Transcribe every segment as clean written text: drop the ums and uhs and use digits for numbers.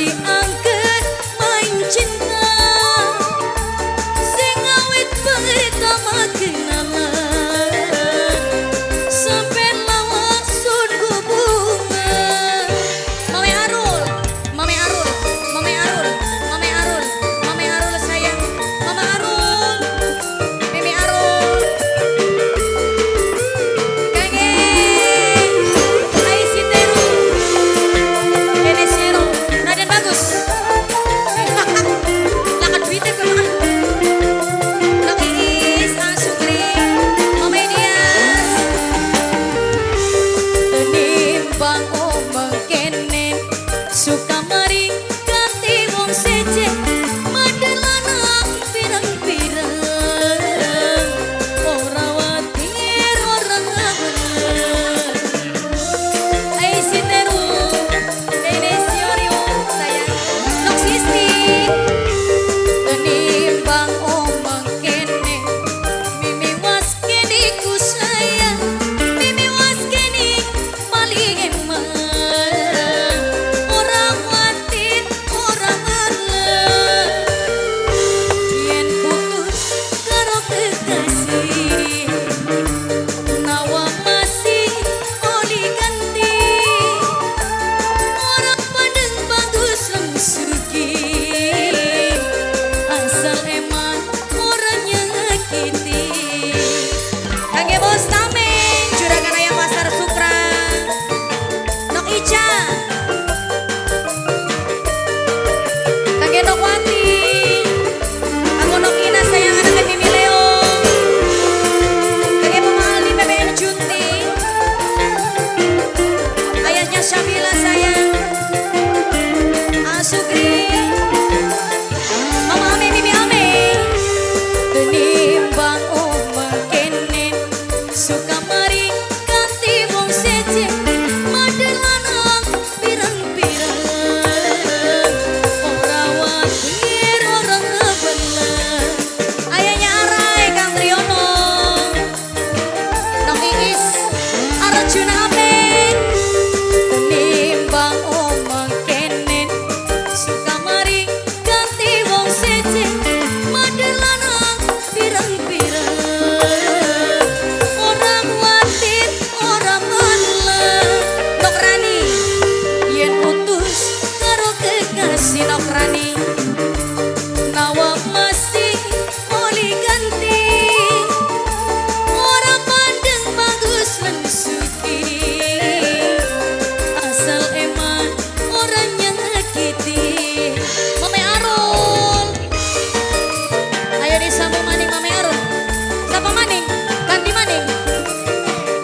Diangkat main cinta sing awit pertama kenalan sampai lawas sun bunga. Mame Arul, Mame Arul, Mame Arul, Mame Arul, Mame Arul sayang, Mama Arul, Mimi Arul, Kage, Aisi Teru, Enesero, Raden Bagus. Lah duitnya kok ah. Nok Iis, Asukri, Mama Dias. Tenimbang omong kene suka mari ganti wong seje madel lanang pirang-pirang ora watir ora ngabener. Aisi Teru, Enesiorio sayang, Nok Sisti. Tenimbang omong kene mimi was kene ku sayang, mimi was kene paling eman ora watir ora meneh yen putus karo kekasih nawa masih oli ganti ora pandeng bagus lan sugih asal eman ora nyakiti. Kangge Bos Tameng, Juragan Ayam Pasar Sukra, Nok Ica, Kangge Nok Wati, Kanggo Nok Ina sayang anaknya Mimi Leo, Kangge Mama Aldi PPN Junti, ayahnya Syabila sayang, Asukri, Mama Ame, Mimi Ame. Tenimbang omong kene suka mari ganti wong seje madel lanang pirang-pirang ora watir ora ngebeler. Ayahnya Arai Kang Triyono, Nong Iis, Arjuna Amin. Tenimbang omong kene suka mari ganti wong seje madel lanang pirang-pirang ora watir ora meneh. Nok Rani yen putus karo kekasih Nok Rani nawa masih oli ganti ora pandeng bagus lan sugih asal eman ora nyakiti. Mame Arul, ayo disambung maning Mame Arul. Siapa maning? Ganti maning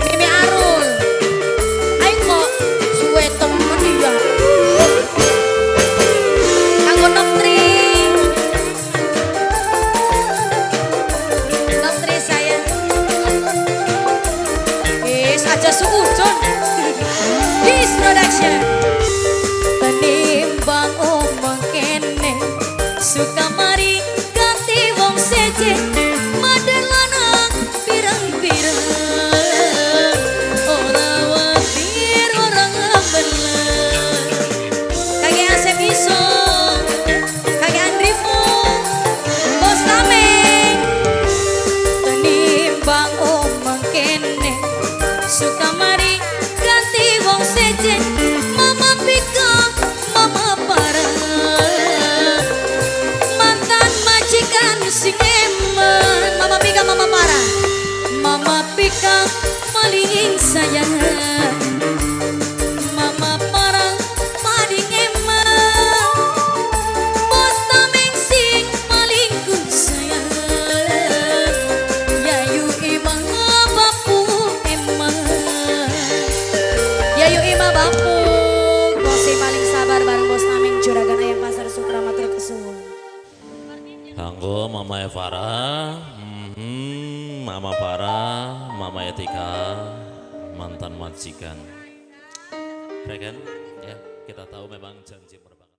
Mimi Arul. Ayo kok suwe temen ya. Kanggo Nok Tri, Nok Tri sayang. Wis aja suudzon. This production. Tenimbang omong kene suka mari ganti wong seje madel lanang pirang-pirang ora watir ora ngebeler. Kage Asep Iso, Kage Andrivo, Bos Tameng. Tenimbang omong kene suka mari ganti wong seje Mama Pika, Mama Para mantan majikan sing eman. Mama Pika, Mama Para, Mama Pika paling sayang, Mama Para paling eman, Bos Tameng sing paling ku sayang, Yayu Ima bapu eman, Yayu Ima bapu. Bos paling sabar bareng Bos Tameng Juragan Ayam Pasar Sukra matur kesuwun. Kanggo Mama Evara, Mama Farah, Mama Etika, mantan majikan. Regen, ya kita tahu memang janji mereka.